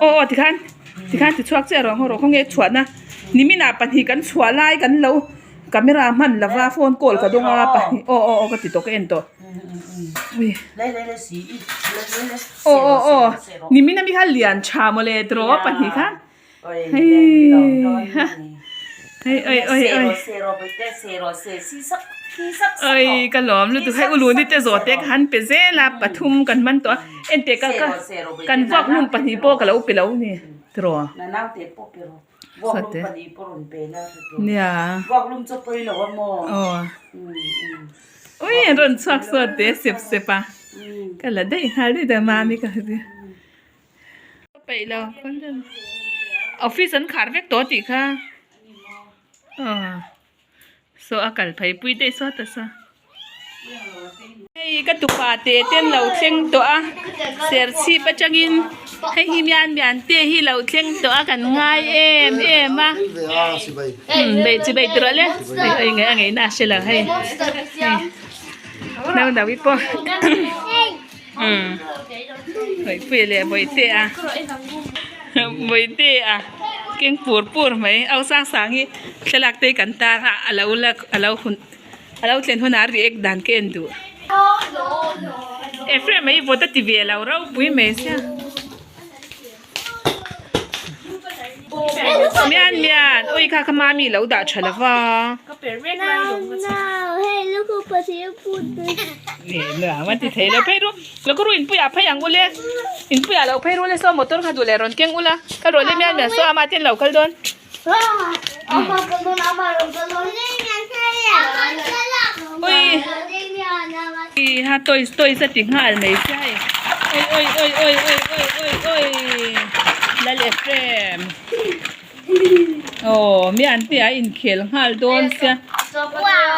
Aw aw tikhan tikhan ti chhuak chiah rawh haw rawh khawnge chhuahna nimin ah pahnih kan chhuah lai kan lo camera hman lova phone call ka dawng a pahnih aw aw aw ka ti tawh ka en tawh ui aw aw aw nimin ami kha lian tha mawle tiraw pahnih khan hei ha hei oi oi oi oi ka lawm lutuk hei uluni te zawh te ka han pe zel a pathum kan man tawh a enteh ka ka kan vuak hlum pahnih pawh ka lo pe lo ni tiraw sawte nia aw ui an rawn chhuak sawte sep sep a ka la daih nghal daih daih mami ka Peih lo office an khar vek tawh tih kha aw saw a kal phei pui daih sawt a saw hei ka tupa te te an lo thleng tawh a serchhip atangin hei hi mian mian te hi lo thleng tawh a kan ngai em em a bei chi bei tur le hei a ngaihna a hre lo hei naupang pawh. Umm Bawihpuia leh Bawihtea Bawihtea keng pur pur mai au sang sang hi thlalak te hi kan tar a a lo la a lo hun a lo thlen hunah a react dan ka en duh Ephraim hi vawt a ti ve lo ropui mai sia. Mian mian ui kha kha mami lo dah tha lova. Wan ti thei lo phei ru lo ka ru inpuiah phei ang ule inpuiah lo phei ru le saw motor kha duh leh rawn keng ula ka rawh le mian mian saw ama ten lo kal dawn. Ui ha toys toys a ti nghal mai sia hei oi oi oi oi oi oi oi oi lal Ephraim aw mi an te a inkhel nghal dawn sia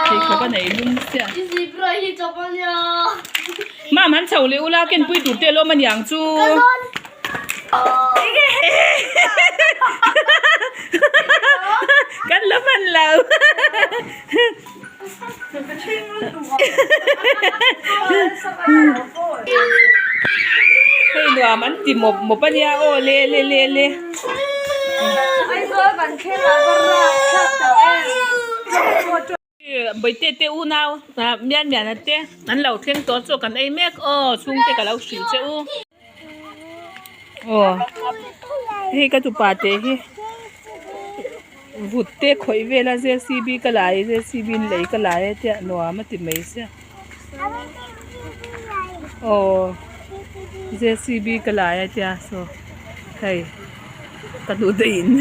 pheikhawk a nei lum sia mam han chho leh ula kenpui tur te a lawm aniang chu. Kan la hman lo. Hei nuam an ti mawp mawp a nia aw le le le le. Bawihte te unau mian mian a te an lo thleng tawh chu kan ei mek aw chhungte ka lo hrilh che u aw hei ka tupa te hi vut te khawih vel a JCB ka la e JCB in lei ka la e tia nuam a ti mai sia aw JCB ka la e tia saw hei ka hnu daih in.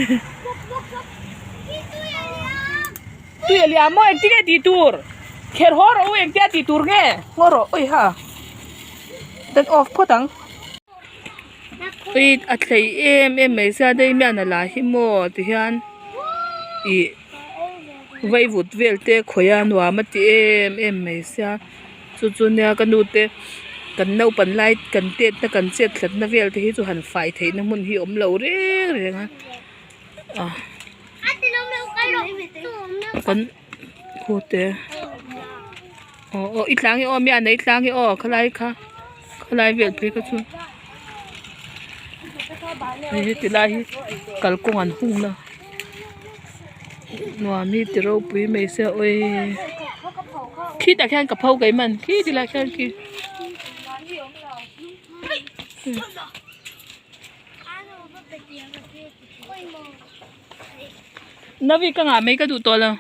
Tui a liam maw engtin nge tih tur kher haw rawh u engtia tih tur nge haw rawh ui ha kan off phawt ang ui a thlei em em mai sia dei mian a la hi maw ti hian ih vaivut vel te khawih a nuam a ti em em mai sia chu chu nia ka nu te kan naupan lai kan tet na kan chet hlat na vel te hi chu han fai theih na hmun hi a awm lo reng reng a. Kan khute aw aw i tlang hi aw mi a nei tlang hi aw khalai kha khalai vel phei kha chu hei heti lai hi kalkawng an hung na nuam hi ti ropui mai se awii khitah khian ka pho keimah khi ti lai khian khi. Navi ka ngah mai ka duh tawh lo.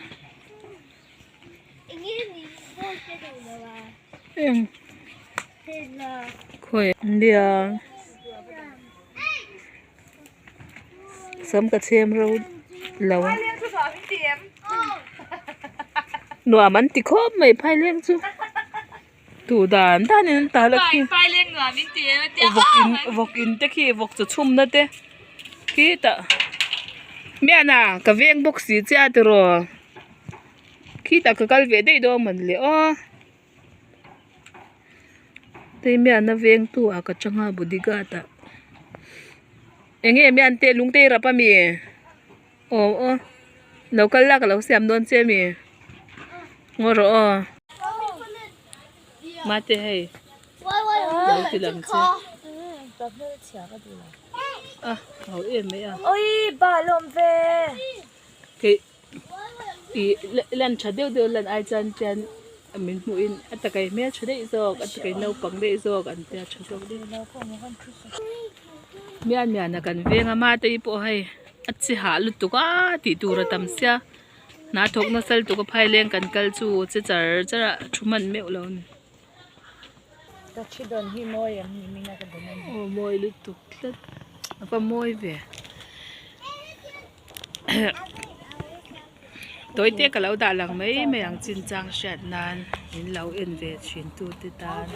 Eng. Khawi nia. Sam ka chhem ro lo a. Nuam an ti khawp mai phaileng chu. Tu dan dan in an tal a khi vawk in vawk in te khi vawk chaw chhum na te khitah mian a ka veng bawk si che a tiraw khitah ka kal ve daih dawn mawn le aw hei mian a veng tu ah ka chang a bodyguard ah eng nge mian te lung te i rap ami aw aw lo kal la ka lo siam dawn che ami. Ngaw rawh aw. Mate hei. Lo ti lang che. A ho em mai a. Oi bal awm ve. Kei i lan tha deuh deuh lan ai chuan chuan min hmuh in a takai hmel tha daih zawk a takai naupang daih zawk an tia tha zawk daih. Mian mian a kan veng a mate hi pawh hei a chi hah lutuk a tih tur a tam sia hna thawk nasa lutuk a phaileng kan kal chu che char char a thu hman meuh lo a ni. Ka thi dawn hi mawi em ni min a ka dawn a ni. Aw mawi lutuk tlat a va mawi ve. Tawite ka lo dah lang mai mai ang chinchang hriat nan min lo en ve thin tu te tan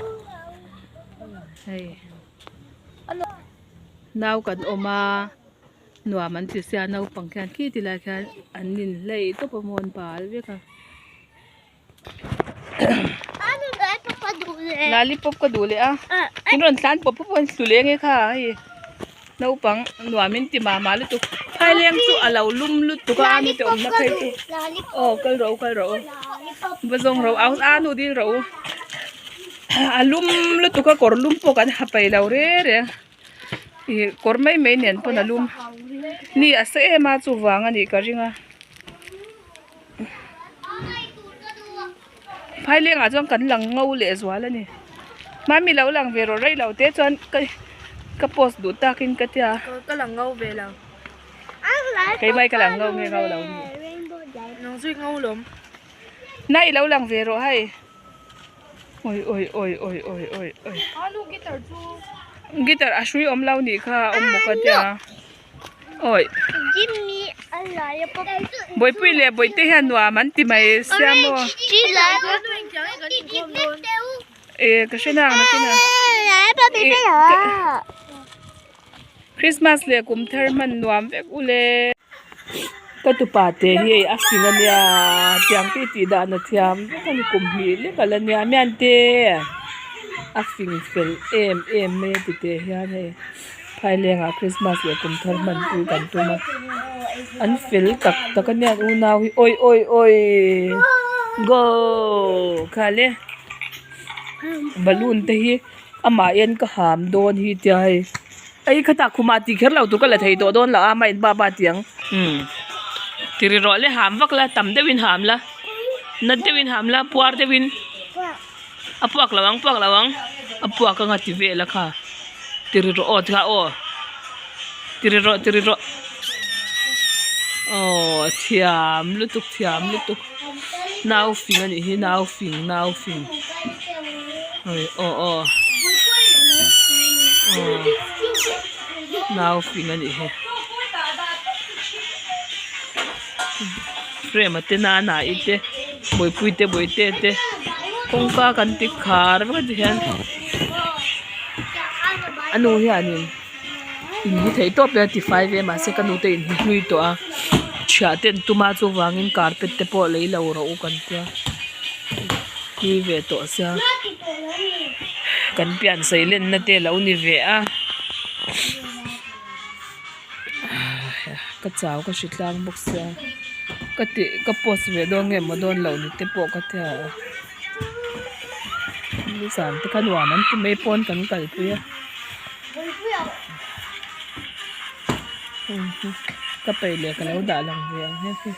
hei nau kan awm a nuam an ti sia naupang khian khi ti lai khian an inhlei tawp a mawn bal vek a. Lollipop ka duh leh a in rawn tlan pawp pawp a hlu leng e kha hei naupang nuam in ti mah mah lutuk phaileng chu a lo lum lutuk a anu te awmna phei chu aw kal rawh u kal rawh u va zawng rawh u a anu dil rawh u a lum lutuk a kawr lum pawh kan ha peih lo reng reng ih kawr mai mai nen pawn a lum ni a sa em a chuvang a nih ka ring a. Phailengah chuan kan lang ngo leh zual a ni mami lo lang ve rawh rei lo te chuan ka ka post duh takin ka tia ka lang ngo ve lo keimah hi ka lang ngo nge ngo lo ni nang zui ngo lawm na i lo lang ve rawh hei oi oi oi oi oi oi oi anu guitar chu guitar a hrui awm lo nih kha awm bawk a tia. Awi. Bawihpui leh bawihte hian nuam an ti mai sia maw. E ka hre nang nakin a. Christmas leh kum thar hman nuam vek ule. Ka tupa te hi hei a fing ania tiang te tih dan a thiam vek a ni kum hnih lek a la nia mian te a fing fel em em mai a ti teh hian hei. Phailengah Christmas leh kum thar hman pui kan tum a an fel tak tak a nia an unau hi awi awi awi goal khal e balloon te hi amah en ka ham dawn hi tia hei ei khatah khumah tih kher lo tur ka la thei tawh dawn lo a amah in baba tih ang umm ti ri rawh le ham vak la tam deuhin ham la nat deuhin ham la puar deuhin. A puak lo ang puak lo ang a puak anga ti vel a kha ti ri rawh aw tikha aw ti ri rawh ti ri rawh aw thiam lutuk thiam lutuk nau fing a nih hi nau fing nau fing awi aw aw aw nau fing a nih hi frame a te nana i te. Buaipui te buaite te kawngka kan ti khar vek a tihian a nu hianin in hi theih tawp hian a ti fai ve a mahse ka nu te in hi hlui tawh a thiah te an tum a chuvangin carpet te pawh lei lo rawh u kan tia hlui ve tawh sia kan pian sei lenna te a lo ni ve a ka chau ka hri tlang bawk sia ka tih ka post ve dawn nge maw dawn lo ni te pawh ka tia nizan te kha nuam an ti mai pawn kan kalpui a ka peih leh ka lo dah lang ve ang he.